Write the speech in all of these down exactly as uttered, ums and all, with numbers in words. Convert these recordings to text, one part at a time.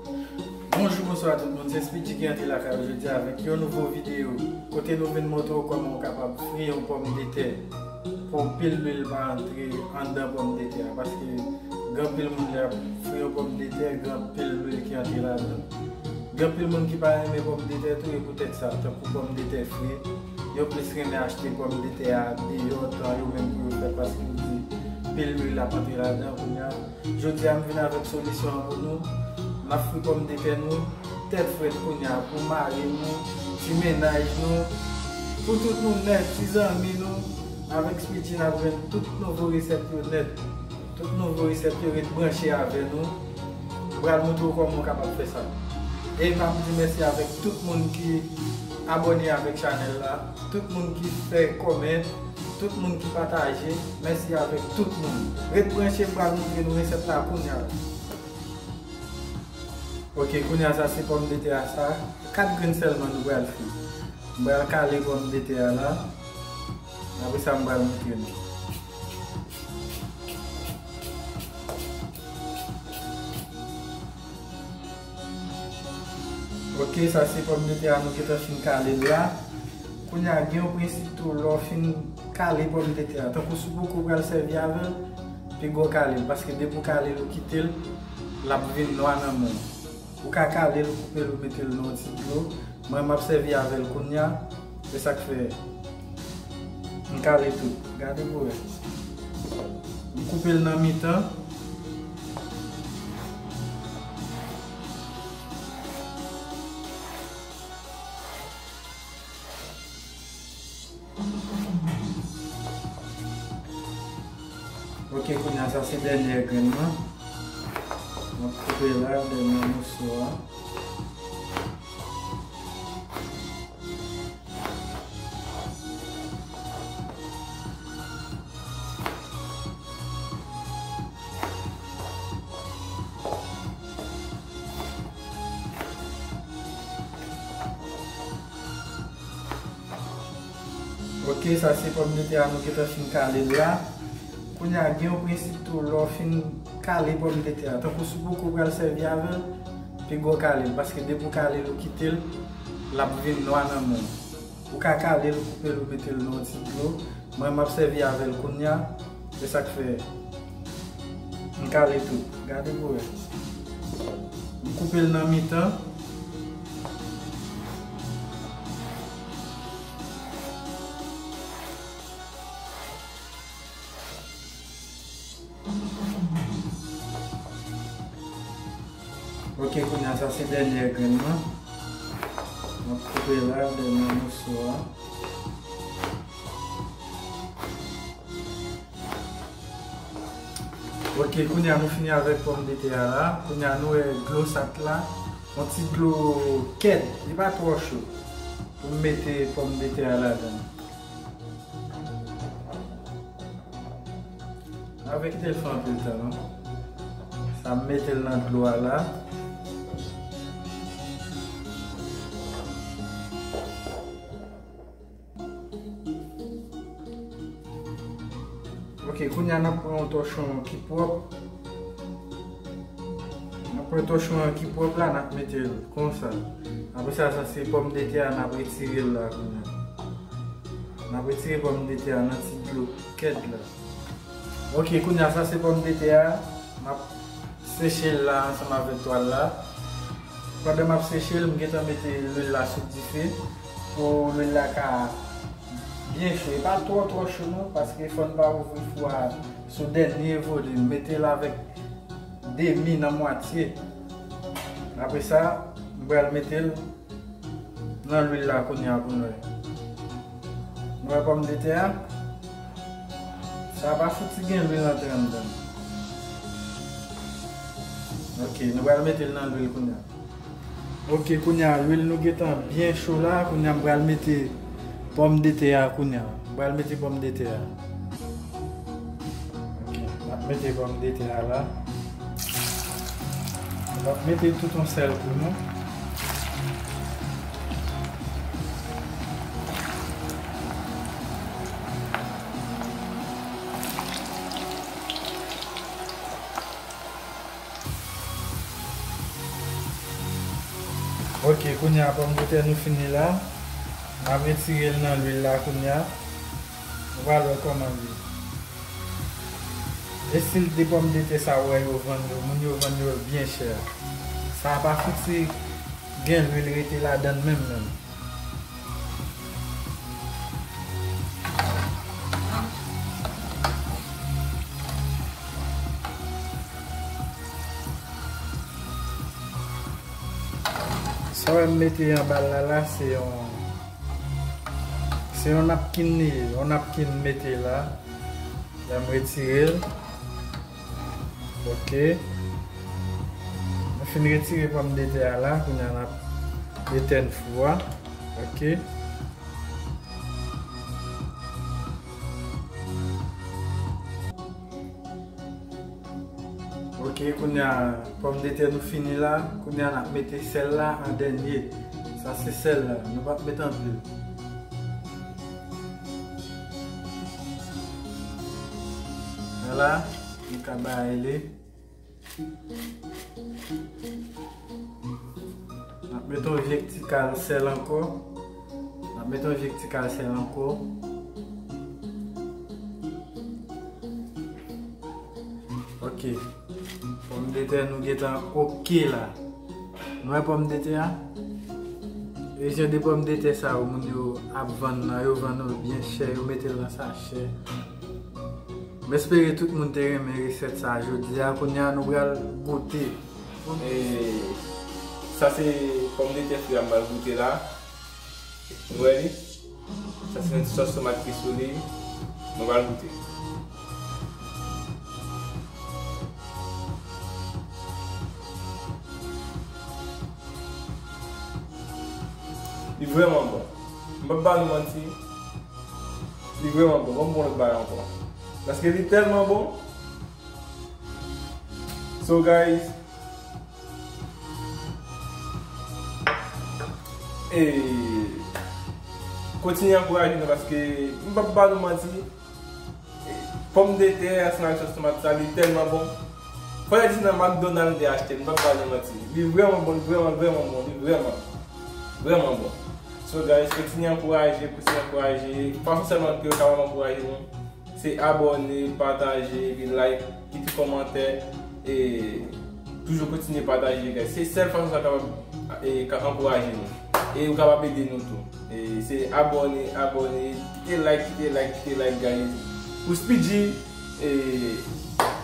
Bonjou, bonswa tout moun, se Speedy ki antre lakay ou jodi a avèk yon nouvo videyo kote nou vin montre w kòman w kapab fri yon pòmdetè pou pil lwil pa antre anndan pòmdetè a, paske gen anpil moun lè y ap fri yon pòmdetè, gen anpil lwil ki antre ladan. Gen anpil moun ki pa renmen pòmdetè tou, e poutèt sa, tankou pòmdetè fri, yo plis renmen achte pòmdetè a deyò, tan yo menm pou yo fè, paske yo di pil lwil ap antre ladan kounye a. Jodi a, m vin avèk solisyon an pou nou. N ap fri pòmdetè nou tèt frèt kounye a pou mari nou, ti mennaj nou, pou tout nou nèt, ti zanmi nou. Avèk Speedy, n ap jwenn tout nouvo resèt yo nèt. Tout nouvo resèt yo, ret branche avè nou. M pral montre w kòman w kapab fè sa. E m ap di mèsi avèk tout moun ki abòne avèk chanèl la, tout moun ki fè kòmè, tout moun ki pataje. Mèsi avèk tout moun. Ret branche, m pral montre nou resèt la kounye a. Ok, kounye a sa se pòmdetè a sa. Kat grenn sèlman nou pral fri. M pral kale pòmdetè a la. Apre sa, m pral montre nou. Ok, sa se pòmdetè a nou gentan fin kale l la. Kounye a, gen yon prensip tou, lè w fin kale pòmdetè a, tankou si w poko pral sèvi avè l, piga w kale l, paske depi w kale l, ou kite l, l ap vin nwa nan men w. Ou ka kale l, ou koupe l, ou mete l nan yon ti dlo. Mwen, m ap sèvi avè l kounye a. Se sa k fè m kale tout. Gade pou wè. M koupe l nan mitan. Ok, kounye a sa se dènyè grenn nan. M ap koupe la, dènyè moso a. Ok, sa se pòmdetè a nou gentan fin kale l la. Kounye a, gen yon prensip tou, lè w fin kale pòmdetè a, tankou si w poko pral sèvi avè l, piga w kale l, paske depi w kale l, ou kite l, l ap vin nwa nan men w. Ou ka kale l, ou koupe l, ou mete l nan yon ti dlo. Mwen, m ap sèvi avè l kounye a. Se sa k fè m kale tout. Gade pou wè. M koupe l nan mitan. Ok, kounye a sa se dènyè grenn nan. M ap koupe la, dènyè moso a. Ok, kounye a nou fini avèk pòmdetè a la. Kounye a nou wè dlo sa t la. Yon ti dlo kèd, li pa twò cho. Pou m mete pòmdetè a ladan. N ap kite l fè anpil tan, non. Sa m mete l nan dlo a la. Ok, kounye a n ap pran yon tòchon ki pwòp. N ap pran tòchon an ki pwòp la, n ap mete l konsa. Apre sa, sa se pòmdetè a, n ap retire l la kounye a. N ap retire pòmdetè a nan ti dlo kèd la. Ok, kounye a sa se pòmdetè a. M ap seche l la ansanm avèk twal la. Pandan m ap seche l, m gentan mete lwil la sou dife pou lwil la ka byen cho. E pa twò twò cho non, paske fò n pa ouvri fou a sou dènye volim. Mete l avèk demi nan mwatye. Apre sa, m pral mete l nan lwil la kounye a pou n wè. Nou wè pòmdetè a? Sa pa fouti gen lwil antre anndan. Ok, nou pral mete l nan lwil kounye a. Ok, kounye a, lwil nou gentan byen cho la. Kounye a, m pral mete pòmdetè a kounye a. M pral mete pòmdetè a. Ok, n ap mete pòmdetè a la. N ap mete tout yon sèl kou nou. Ok, kounye a pòmdetè nou fini la. N ap retire l nan lwil la kounye a. Nou pral wè kòman l ye. Estil de pòmdetè sa ou wè yo vann yo, moun yo vann yo byen chè a. Sa a pa fouti gen lwil rete ladan l menm menm. Sa w wè m mete anba l la, la, se yon, se yon napkin li ye, yon napkin m mete la. La m retire l. Ok. Nou fin retire pòmdetè a la, kounye a n ap etèn fou a. Ok. Ok, kounye a pòmdetè nou fini la. Kounye a n ap mete sèl la an dènye. Sa se sèl la, nou p ap met anpil. Vwala, nou ka bay li. N ap met yon vye ti kal sèl ankò. N ap met yon vye ti kal sèl ankò. Ok. Pòmdetè nou gentan ok la. Nou wè pòmdetè a? E jan de pòmdetè sa yo, moun yo ap vann nan, yo vann yo byen chè, yo mete l nan sachè. M espere tout moun te renmen resèt sa a jodi a. Kounye a, nou pral goute. E sa se pòmdetè fri a m pral goute la. Nou wè li? Sa se yon ti sòs tomat ki sou li. Nou pral goute. Li vrèman bon. M p ap ba nou manti. Li vrèman bon. Ban m bon lòt bagay ankò. Paske li tèlman bon. So, guys, e, kontinye ankouraje nou paske m p ap ba nou manti. Pòmdetè ansanm ak sòs tomat sa, li tèlman bon. Fò yo di se nan McDonald m te achte l, m p ap ba nou manti. Li vrèman bon, li vrèman, vrèman bon, li vrèman, vrèman bon. So, guys, kontinye ankouraje, kontinye ankouraje. Fason sèlman ke w kapab ankouraje nou, se abòne, pataje, epi like, kite kòmantè, e toujou kontinye pataje, guys. Se sèl fason sa kapab, e, ka ankouraje nou. E ou kapab ede nou tou. E se abòne, abòne, kite like, kite like, kite like, guys. Pou Speedy, e,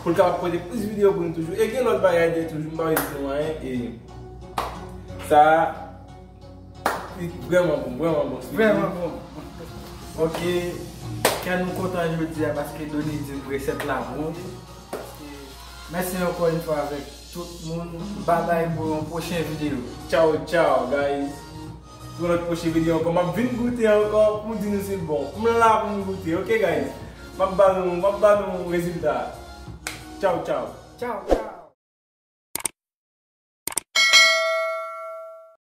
pou l kapab pote plis videyo pou nou toujou. E gen lòt bagay de toujou, m pa vle di nou anyen. E sa, li vrèman bon, vrèman bon, Speedy. Vrèman bon. Ok, kè nou kontan jodi a paske Donny di m resèt la bon. Mèsi ankò yon fwa avèk tout moun. Babay pou yon pwochen videyo. Tchaw, tchaw, guys. Pou yon lòt pwochen videyo ankò, m ap vin goute ankò pou m di nou si l bon. M la pou m goute, ok, guys? M ap ba nou, m ap ba nou rezilta. Tchaw, tchaw. Tchaw, tchaw.